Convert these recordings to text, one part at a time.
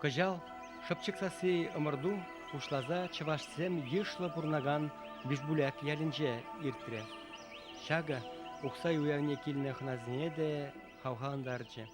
Кӑҫал Шӑпчӑк сасси ӑмӑрту пуҫласа чӑвашсем йышлӑ пурӑнакан Бижбуляк ялӗнче иртрӗ. Ҫакӑ Ухсай уявне килнӗ хӑнасене те хавхалантарчӗ.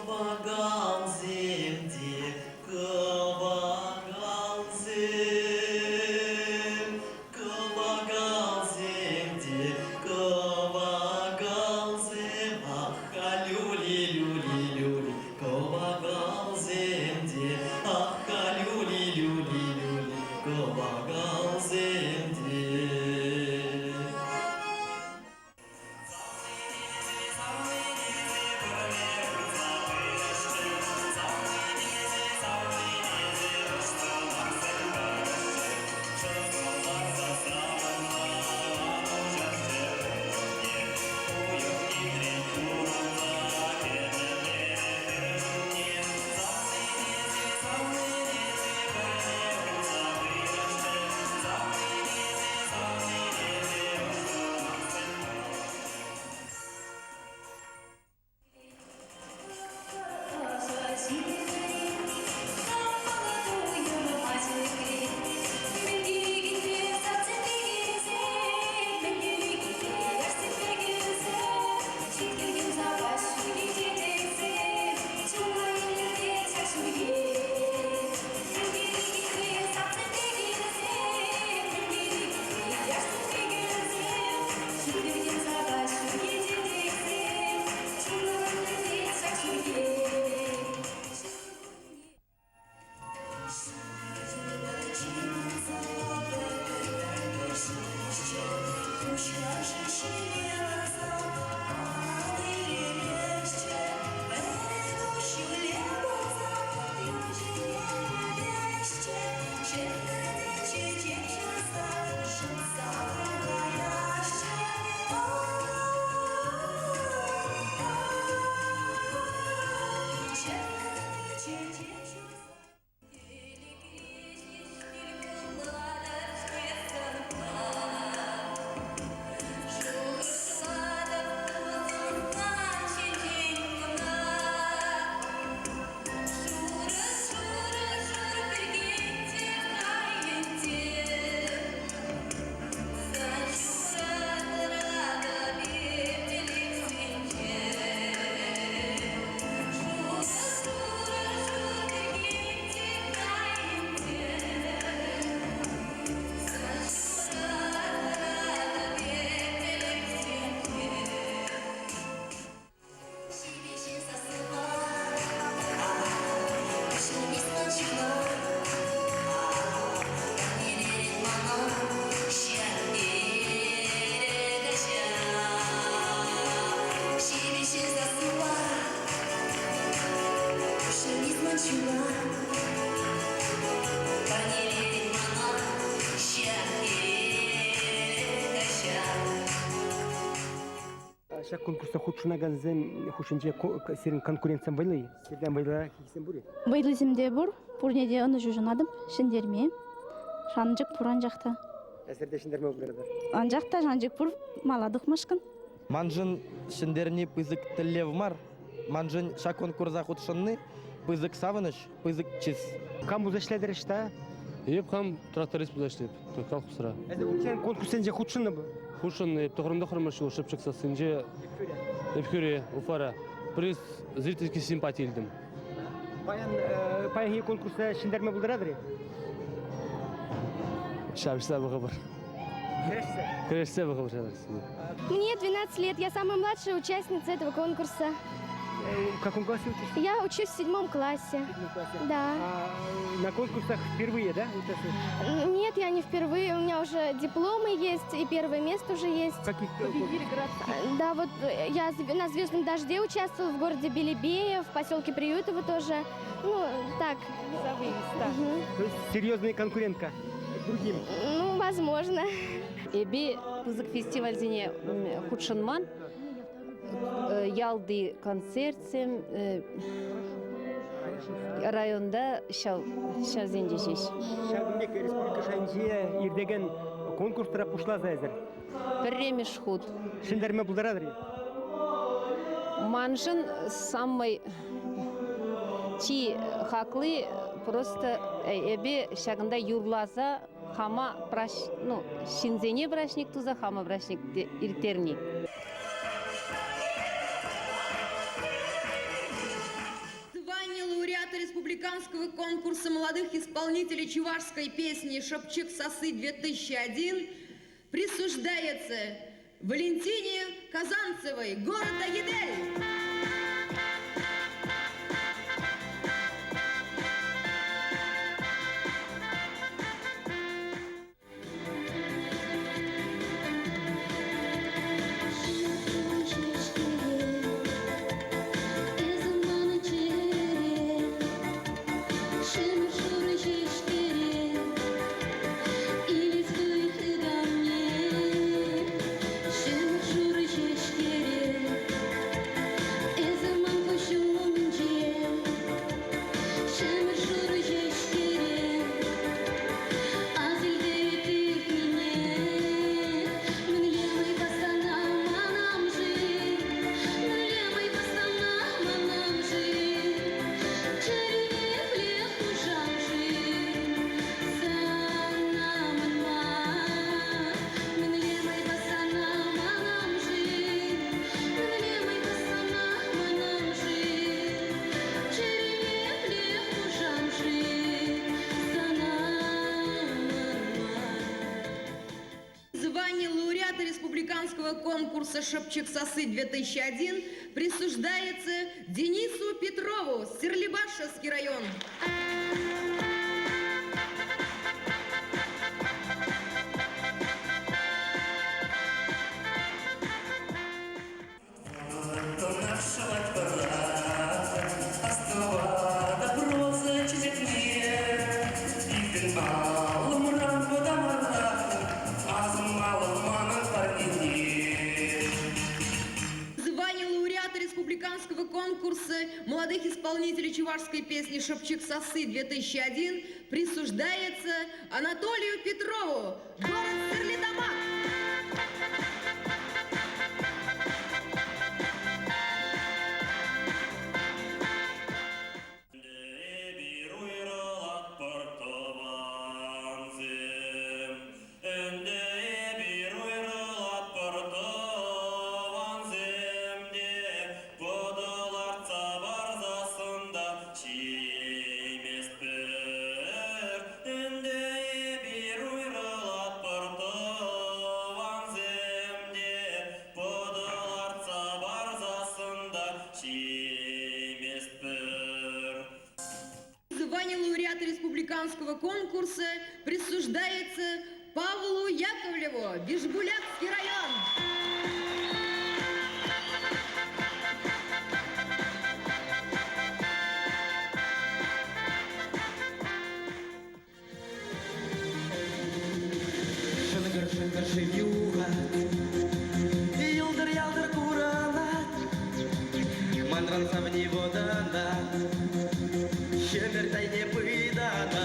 Кӑвакалсем те кӑвакалсем, кӑвакалсем те кӑвакалсем, ах, люли-люли-люли, кӑвакалсем те, ах, люли-люли-люли, кӑвакалсем те. Ҫак конкурса хутшӑнакансем хушшинче сирӗн конкурентсем вӑйлӑ-и? Сиртен вӑйлӑраххисем пур-и? Вӑйлисем те пур. Пурне те ӑнӑҫу сунатӑп ҫӗнтерме. Шанчӑк пур анчах та. Эсир те ҫӗнтерме пултаратӑр. Анчах та шанчӑк пур мала тухмашкӑн. Маншӑн ҫӗнтерни пысӑк тӗллев мар. Маншӑн ҫак конкурса хутшӑнни пысӑк савӑнӑҫ, пысӑк чыс. Кам пулса ӗҫлетӗр ӑҫта? Эп хам тракторист пулса ӗҫлеп, колхозра. Эсӗ унччен конкурссенче хутшӑннӑ Хутшӑннӑ эп тӑхӑрӑн ҫул Шӑпчӑк сассинче Ӗпхӳре, Уфара приз зрительский симпатии илтӗм. Паян паянхи конкурса ҫӗнтерме пултаратӑр-и? Ҫапӑҫса пӑхӑпӑр. Кӗрешсе? Кӗрешсе пӑхӑпӑр. Мне 12 лет, я самая младшая участница этого конкурса. В каком классе учишься? Я учусь в седьмом классе. В седьмом классе. Да. А на конкурсах впервые, да, участвуешь? Нет, я не впервые. У меня уже дипломы есть, и первое место уже есть. В каких конкурсах? Да, вот я на «Звездном дожде» участвовала в городе Белебея, в поселке Приютово тоже. Ну, так. Мгм. То есть серьезная конкурентка другим. Ну, возможно. Эпӗ пысӑк фестивальсене хутшӑнман. Ялти концертсем районта ҫав ҫавсенче ҫеҫ. Ҫакӑн пек республика шайӗнче иртекен конкурсра пуҫласа эсӗр. Пӗрремӗш хут. Ҫӗнтерме пултаратӑр-и? Маншӑн самый чи хакли просто эпӗ ҫакӑнта юрласа хама ну, ҫынсене праҫник туса хама праҫник ирттерни. Звание лауреата республиканского конкурса молодых исполнителей чувашской песни «Шепчик Сосы-2001» присуждается Валентине Казанцевой, город Агидель. Звание лауреата республиканского конкурса «Шепчик Сосы-2001» присуждается Денису Петрову, Стерлибашевский район. Звание лауреата республиканского конкурса молодых исполнителей чувашской песни «Шепчик Сосы-2001» присуждается Анатолию Петрову, город Стерлитамак. Звание лауреата республиканского конкурса присуждается Павлу Яковлеву, Бижбулякский район. Шӑнкӑр-шӑнкӑр шыв юхать, йӑлтӑр-ялтӑр курӑнать. Манран савни вӑтанать, ҫӗмӗрт айне пытанать.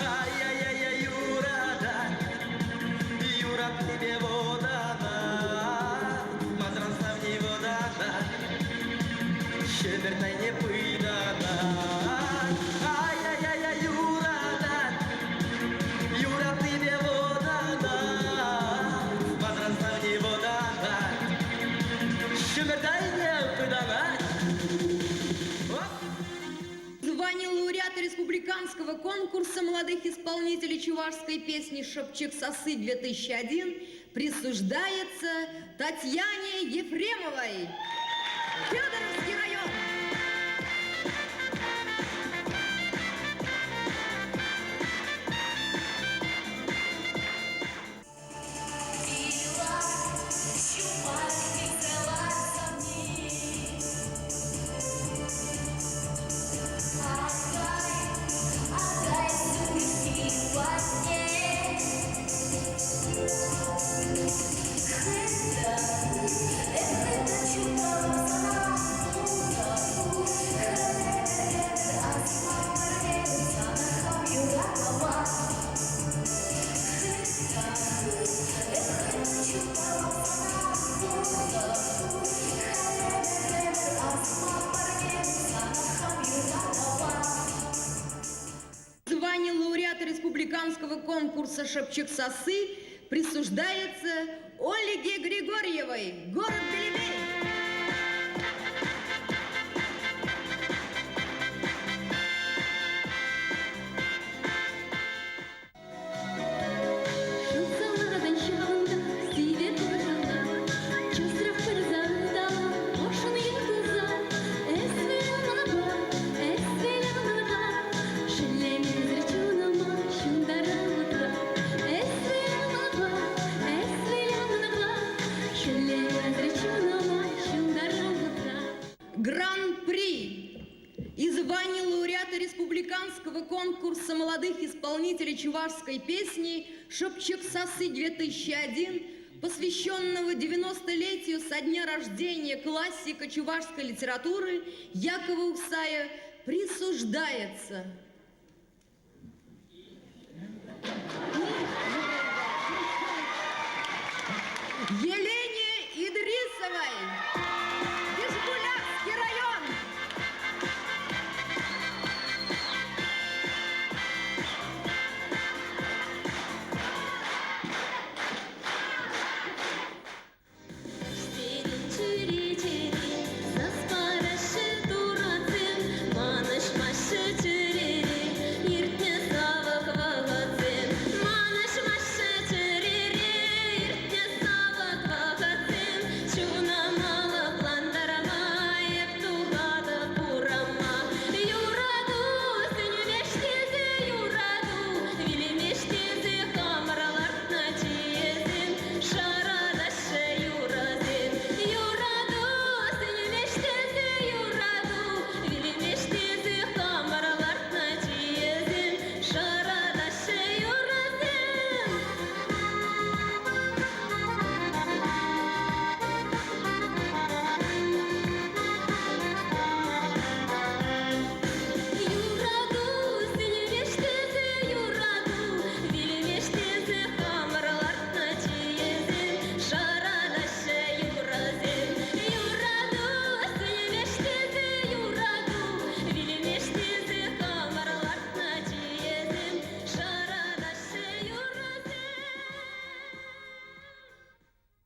Ай-яй-яй-яй, юратать, юратнипе вӑтанать. Манран савни вӑтанать, ҫӗмӗрт айне пытанать. Ай-яй-яй-яй, юратать, юратнипе вӑтанать. Манран савни вӑтанать, ҫӗмӗрт айне пытанать. Звание лауреата республиканского конкурса молодых исполнителей чувашской песни «Шепчик Сосы-2001» присуждается Татьяне Ефремовой. Федоровский район. Звание лауреата республиканского конкурса «Шепчик-Сасы» присуждается Ольге Григорьевой, город Белебей. Гран-при и звание лауреата республиканского конкурса молодых исполнителей чувашской песни «Шепчик-Сасы-2001», посвященного 90-летию со дня рождения классика чувашской литературы Якова Ухсая, присуждается.